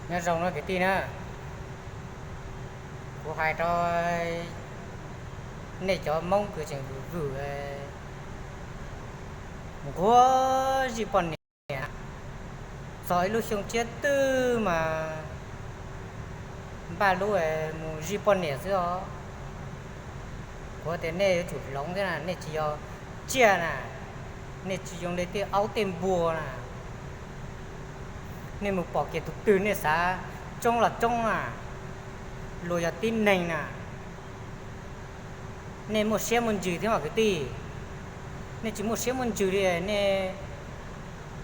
Nyob zoo no kwv tij na, kuv hais rau nej cov Hmoob kws tseem vwm vwm mus nquag zij poj niam, txog ib lub xyoo tshiab twg mas npaj lub mus zij poj niam xwb os. Kuv tias nej yuav tsum hloov thiab na, nej tsis yog tsiaj na, nej tsis zoo li tej aub tej npua na. Nej mus pom kiag tus twg nej xav tsoob los tsoob na, luag yog tib neeg na. Nej muaj siab muaj ntsws thiab mas kwv tij, nej tsis muaj siab muaj ntsws li. Nej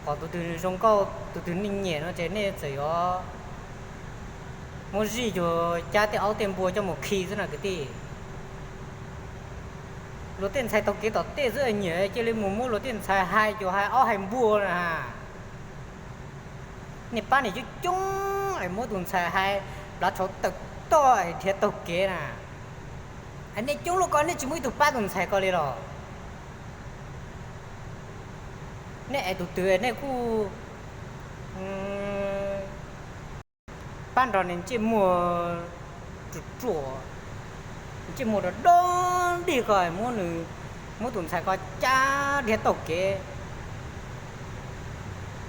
pom tus twg zoo nkauj, tus twg nej nyiam no ces nej txawm yuav muab zij cuag cab tej aub tej npua coj mus khi xwb na kwv tij. Luag tej ntxhais taug kev tom tej xwb nyiam cia li mus muab luag tej ntxhais hais cuag hais aub hais npua na. Nej pab niam coob coob es muab tus ntxhais hais plav tshauv tawm toj es dhia taug kev na. Nej coob luaj ko nej tsis muaj ib tug pab tus ntxhais ko li los? Nej es tus twg nej kuj pab nrog nws ntsej muag ruam ruam, ntsej muag rau dog dig ko muab nws, muab tus ntxhais ko cab dhia taug kev,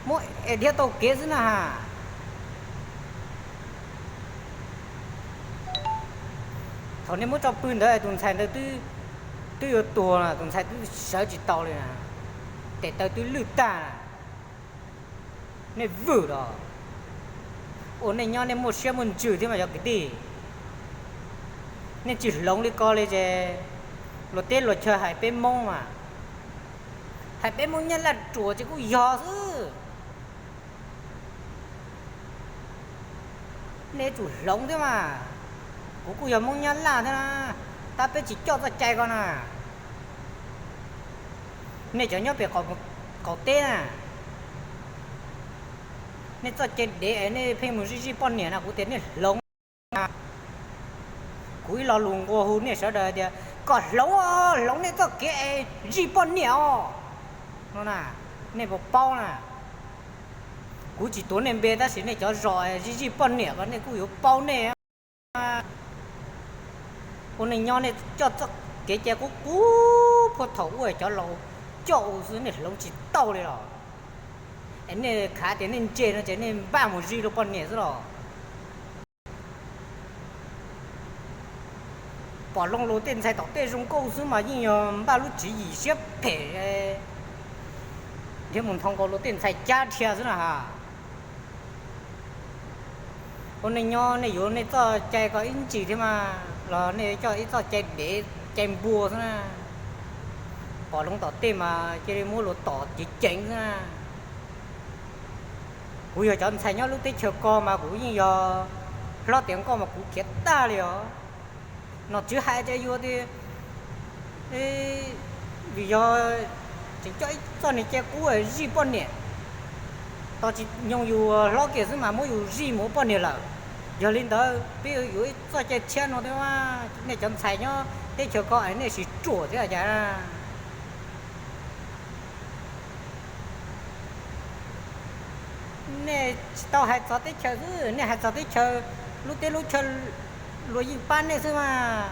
muab es dhia taug kev xwb na ha. Thaum nej muab tso pw ntawd tus ntxhais ntawd twb yuav tuag, tus ntxhais twb sawv tsis tau li, tes taw twb lwj tag. Nej vwm los? Ua nej nyob nej muaj siab muaj ntsws thiab mas yog kwv tij. Nej tsis hloov li ko li ces luag teb luag chaw hais peb Hmoob mas, hais peb Hmoob Nyab Laj ruam ces kuj yog xwb. Nej yuav tsum hloov thiab mas. Kuv kuj yog Hmoob Nyab Laj thiab na, tab peb tsis coj txoj cai ko na. Nej cov nyob pem qaum teb na, nej txoj cai dev es nej pheej mus zij zij poj niam na, kuv tias nej hloov. Kuv ib lo lus nqua hu nej sawv daws tias kom hloov, hloov nej txoj kev es zij poj niam os no na. Nej puas paub na? Kuv tsis tuav nej npe tab sis nej cov zos zij zij poj niam ko nej kuj yuav paub nej. Ua neej nyob nej coj txoj kev cai qub qub puag thaum ub cov laus coj ua xwb, nej hloov tsis tau li los? Es nej khav tias nej ntse no ces nej npaj mus zij luag poj niam xwb los? Pom loo luag tej ntxhais tom tej zoo nkauj xwb mas yeej yog npaj lub tswv yim siab phem thiab mus nthos nkaus luag tej ntxhais cab dhia xwb na ha. Ua neej nyob nej yuav nej txoj cai ko ib ntsis thiab mas los nej coj ib txoj cai dev cai npua xwb na. Pom loo tom tej mas cia li muab luag tom ceev ceev xwb na. Kuv yog cov ntxhais nyob lub teb chaws ko mas kuv yeej yog hlob tiav nkauj mas kuv khiav tag li os. Nom tswv hais tias yus tias, vim yog tseem coj ib txoj niag cai qub zij poj niam, tos tsis nyoog yus hlob kiag xwb mas muab yus zij mus ua poj niam lawm. Yog li ntawd peb yuav ib txoj cai tshiab no thiab, nej cov ntxhais nyob teb chaws ko es nej sis ruam thiab cas. Nej tsis tau hais txog teb chaws xwb, nej hais txog teb chaws, lub teb lub chaw luag yeej pab nej xwb mas.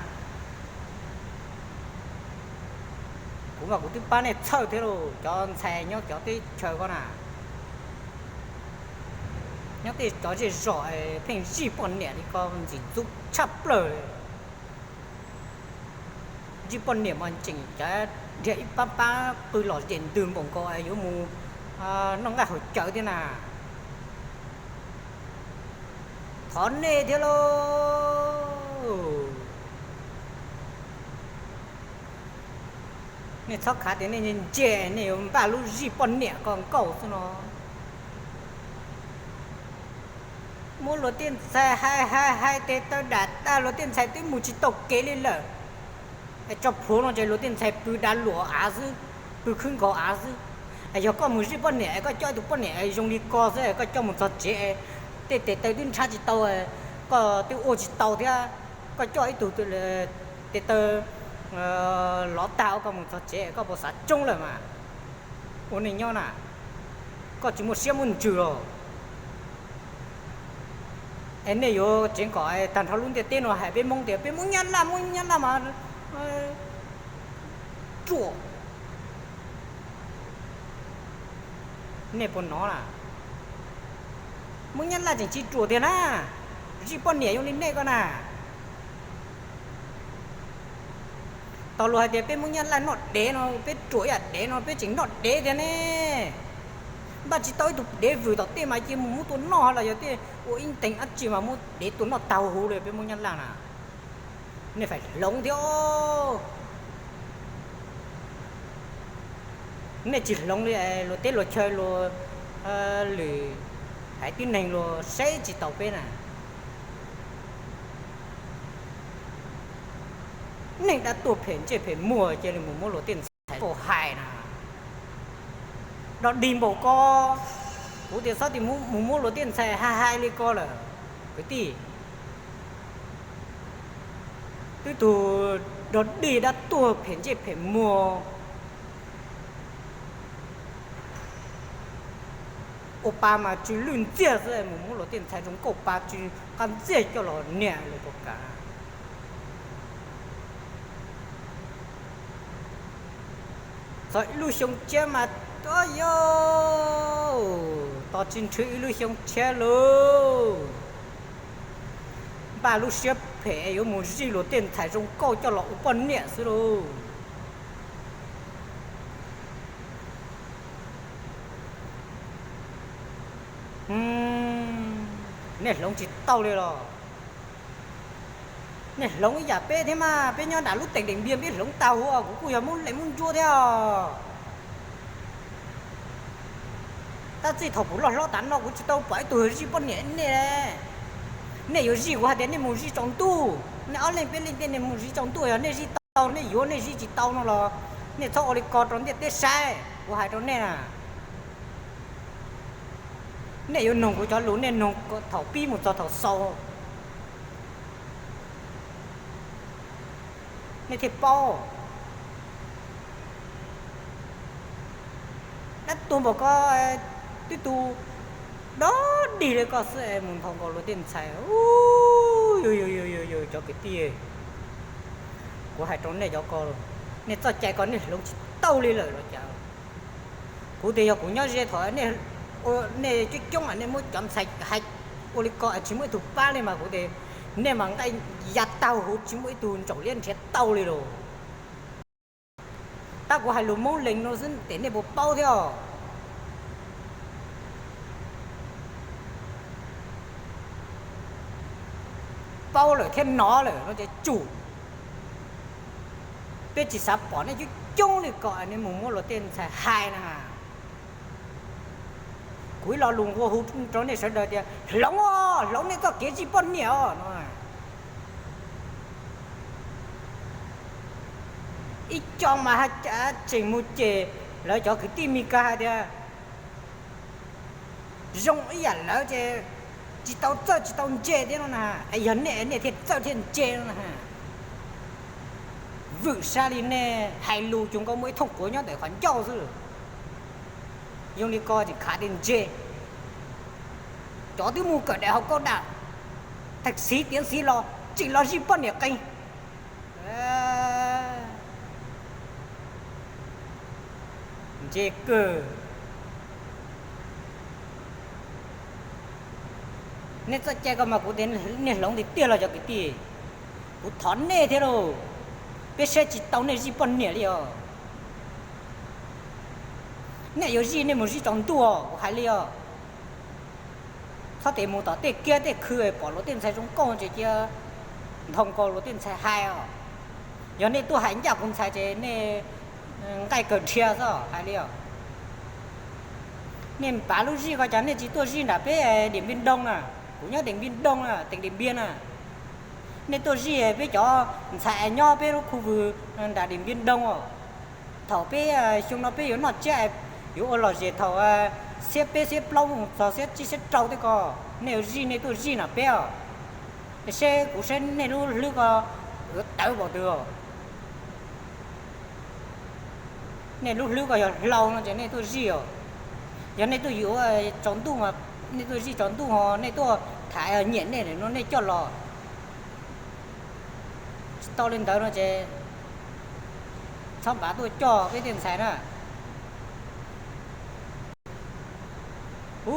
Kuv mas kuv twb pab nej txhawj thiab lauj, cov ntxhais nyob cov teb chaws ko na, nyob tej cov zej zos pheej zij poj niam li ko ntxim ntxub tshaj plaws. Zij poj niam mas tseem cav dhia ib pab pab qw lom zem ntws npaum nkaus yuav mus noj nqaij haus cawv thiab na. Thov nej thiab lauj. Nej txhob khav tias nej ntse, nej yuav npaj lub zij poj niam ko nkauj xwb no. Muab luag tej ntxhais hais hais hais tes taw dam tag, luag tej ntxhais twb mus tsis tau kev li lawm. Es tso plhuav no ces luag tej ntxhais pw dav luam av xwb, pw khwb nkaus av xwb. Es yog koj mus zij poj niam es koj coj ib tug poj niam zoo li ko xwb es koj coj mus txog tsev es tej tes taw twb nrhab tsis tau, koj twb ua tsis tau thiab, koj coj ib tug tes taw lov tag ua koj mus txog tsev koj puas xav tsoob lawm mas? Ua neej nyob na, koj tsis muaj siab muaj ntsws los? Es nej yuav tseev kom tag nrho lub ntiaj teb no hais peb Hmoob tias peb Hmoob Nyab Laj, Hmoob Nyab Laj mas ruam. Nej puas nov na? Hmoob Nyab Laj tseem tsis ruam tiag na, zij poj niam zoo li nej ko na. Tau luag hais tias peb Hmoob Nyab Laj noj dev no, peb ruam ib yam dev no, peb tseem noj dev tiag ne. Npaj tsis tau ib tug dev vwm tom tej mas cia mus muab tua noj los yog tej ua ib ntees dab tsi mas muab dev tua noj taug huv li peb Hmoob Nyab Laj na. Nej faim hloov thiab. Nej tsis hloov li luag teb luag chaw luag lwm haiv tib neeg luag saib tsis taus peb na. Neeg dab tuag phem ntsej phem muag cia li mus muab luag tej ntxhais hais na. Dog dig npaum ko, kuv tias txhob mus muab luag tej ntxhais hais hais li ko lawm kwv tij. Twb tug dog dig dab tuag phem ntsej phem muag, ua pa mas tsw lwj ntxiag xwb mus muab luag tej ntxhais zoo nkauj pa tsw qab ntxiag coj los niam li puas kam. Txog ib lub xyoo tshiab mas, o yau, tos tsis nrhw ib lub xyoo tshiab lauj. Npaj lub siab phem yuav mus zij luag tej ntxhais zoo nkauj coj los ua poj niam xwb lauj. Nej hloov tsis tau li los? Nej hloov ib yam peb thiab mas, peb nyob nram lub teem Deem Npiaj peb hloov tag huv, kuv kuj yog Hmoob Leej Hmoob Ntsuab thiab os. Tab txij thaum kuv loj hlob tas no kuv tsis tau pom ib tug zij poj niam nej. Nej yuav zij kuv hais tias nej mus zij tsaus ntuj, nej ob leeg peb leeg tej nej mus zij tsaus ntuj, yog nej zij tau nej yuav, nej zij tsis tau no los nej txhob ua li ko rau ntiaj teb saib, kuv hais rau nej na. Nej yuav noog kuv cov lus nej noog thaum pib mus txog thaum xaus, nej thiaj paub. Dab tuag npaum ko, twb tu dog dig li koj xwb es mus nthos nkaus luag tej ntxhais. Yog yog yog yog cov kwv tij, kuv hais rau nej cov ko, nej txoj cai ko nej hloov tsis tau li lawm los cas? Kuv tias yog kuv nyob ze thaum nej coob coob nej muab cov ntxhais hais ua li ko tsis muaj ib tug pab li mas kuv tias nej mas nqaij ya taug huv tsis muaj ib tug ntsaum liab nrhiav tau li lauj. Tab kuv hais lus Hmoob Leeg no xwb ces nej puas paub thiab os? Paub lawm thiab nov lawm no ces tsum. Peb tsis xav pom nej coob coob li kom nej mus muab luag tej ntxhais hais na. Kuv ib lo lus nqua hu rau nej sawv daws tias hloov os, hloov nej txoj kev zij poj niam os no. Ib co mas tseem mus cem lawv cov kwv tij Mes Kas hais tias zoo ib yam lawv ces tsis tau txawj tsis tau ntse thiab no na. Es yog nej nej thiaj txawj thiaj ntse no na. Vwm sab li nej hais lus cuag nkaus muaj ib thooj quav nyob ntawm qhov ncauj xwb. Zoo li ko tseem khav tias ntse. Cov twb mus kawm daim hauv kaub dam, tag xiv tiav xiv los tseem los zij poj niam qees. Ntse kawg. Nej txoj cai ko mas kuv tias nej hloov tiag tiag los cov kwv tij, kuv thov nej thiab lauj, peb saib tsis tau nej zij poj niam li os. Nej yuav zij nej mus zij tsaus ntuj os, kuv hais li os. Txhob tes mus tom tej kiab tej khw pom luag tej ntxhais zoo nkauj ces cia nthos nkaus luag tej ntxhais hais os. Yog nej tuaj hais ncaj kuv ntxhais ces nej nqaij kawg nrhia xwb hais li os. Nej pav lub zij ko cas nej tsis tuaj zij nram peb Diam Npia Doo na, kuv nyob Diam Npia Doo na, teem Diam Npia na. Nej tuaj zij peb cov ntxhais nyob peb lub khu vwm nram Diam Npia Doo os. Thaum peb xyoo no peb yuav noj tsiab yuav ua lom zem thaum xiab peb xiab plaub mus txog xiab tsib xiab rau tej ko, nej yuav zij nej tuaj zij nram peb os. Seb kuv saib nej lub hlwb ko yuav tawv npaum twg os. Nej lub hlwb ko yog hlau no ces nej tuaj zij os. Yog nej tuaj yuav tsaus ntuj, nej tuaj zij tsaus ntuj ho nej tuaj tham nyiam nej no nej coj los. Tsis tau li ntawd no ces txhob npav tuaj coj peb tej ntxhais na. Ub,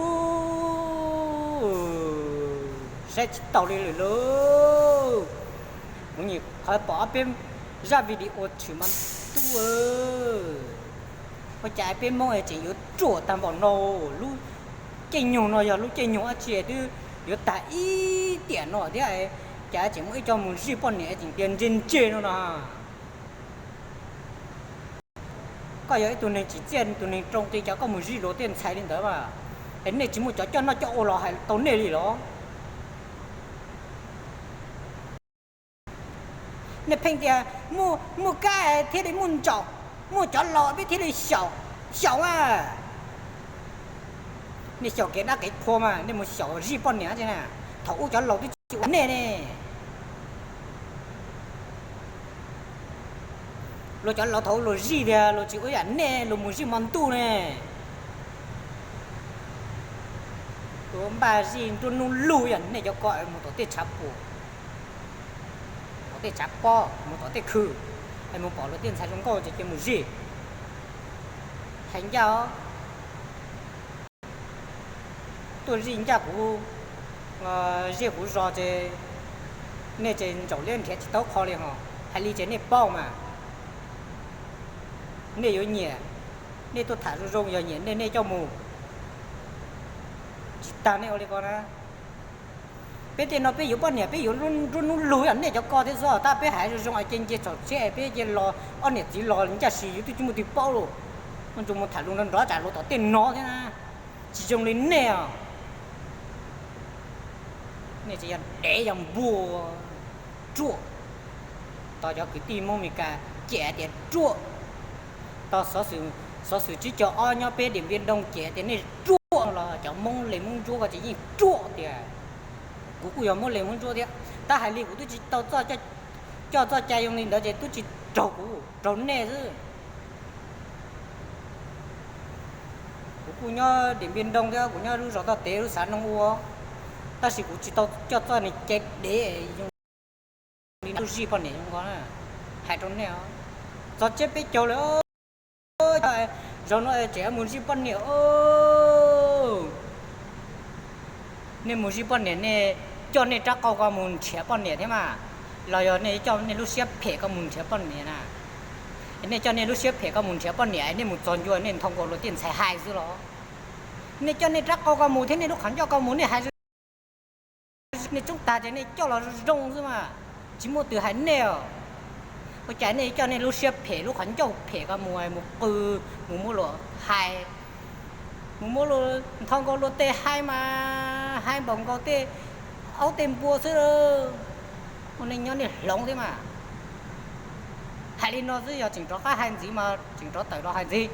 saib tsis taus li lawm lauj. Kuv nyuam qhuav pom ob peb zaj video tshwm mas tub, ua cas peb Hmoob es tseem yuav ruam tag npaum no. Lub caij nyoog no yog lub caij nyoog dab tsi twb yuav tag ib tiam no thiab, cas tseem muaj ib co mus zij poj niam tseem tias ntse ntse no no. Koj yog ib tug neeg tsim txiaj tus neeg rau qis cas koj mus zij luag tej ntxhais li ntawd mas, es nej tsis muaj cov coj noj coj ua los hais tau nej li los? Nej pheej tias muaj kab thiaj li muaj ntsaum, muaj cov laus peb thiaj li xyaum, xyaum a. Nej xyaum kev dab kev qhua mas nej mus xyaum zij poj niam tsi na. Thaum ub cov laus twb tsis ua nej ne. Luag cov laus thaum ub luag zij tiag luag tsis ua yam nej luag mus zij hmo ntuj ne. Luag npaj zij nruab hnub lug yam nej cov ko mus tom tej tshav puam, tom tej tshav pob, mus tom tej khw, es mus pom luag tej ntxhais zoo nkauj ces cia mus zij. Hais ncaj os, tuaj zij ncaj kuv, zij kuv zos ces nej ces ntsaum liab nrhiav tsis tau qho li ho. Hais li ces nej paub mas, nej yuav nyiam, nej tuaj tham zoo zoo yog nyiam nej nej coj mus, tsis tas nej ua li ko na. Peb tej no peb yuav poj niam peb yuav nruab hnub lug yam nej cov ko thiab xwb, tab peb hais zoo zoo es cia nce txhaum tsheb peb cia los ob niam txiv los ncaj si yus twb tsis muaj twg paub lauj. Muaj ntsus mus tham lus nrov nrov tsam luag tom tej no thiab na. Tsis zoo li nej os. Nej tsis yog dev yog npua, ruam. Tau cov kwv tij Hmoob Mes Kas cem tias ruam. Tau xov xwm tsib caug ob nyob peb Điện Biên Đông cem tias nej ruam los cov Hmoob Li Hmoob Ntsuab ko ces yeej ruam tiag. Kuv kuj yog Hmoob Li Hmoob Ntsuab thiab, tab hais li kuv twb tsis tau coj txoj cai zoo li ntawd ces twb tsis raug kuv, raug nej xwb. Kuv kuj nyob Điện Biên Đông thiab kuv nyob lub zos toj tev lub xav noog ua, tab sis kuv tsis tau coj txoj niag cai dev zoo li nej zij poj niam zoo ko na. Hais rau nej, txog tsiab peb caug lawm, zaum no tseem mus zij poj niam. Nej mus zij poj niam nej coj nej rab qau ko mus nrhiav poj niam thiab mas, los yog nej coj nej lub siab phem ko mus nrhiav poj niam na? Nej coj nej lub siab phem ko mus nrhiav poj niam nej mus txog ncua nej nthau nkaus luag tej ntxhais hais xwb los? Nej coj nej rab qau ko mus thiab nej lub qhov ncauj ko mus nej hais nej tsoob tag ces nej coj los zoo zoo xwb mas, tsis muaj twg hais nej os. Ua cas nej coj nej lub siab phem lub qhov ncauj phem ko mus, mus qw, mus muab luag hais, mus muab luag nthau nkaus luag tej hais mas hais npaum nkaus tej aub tej npua xwb. Ua neej nyob nej hloov thiab mas. Hais li no xwb yog tseem rov qab hais ntxiv mas tseem rov tawm los hais ntxiv.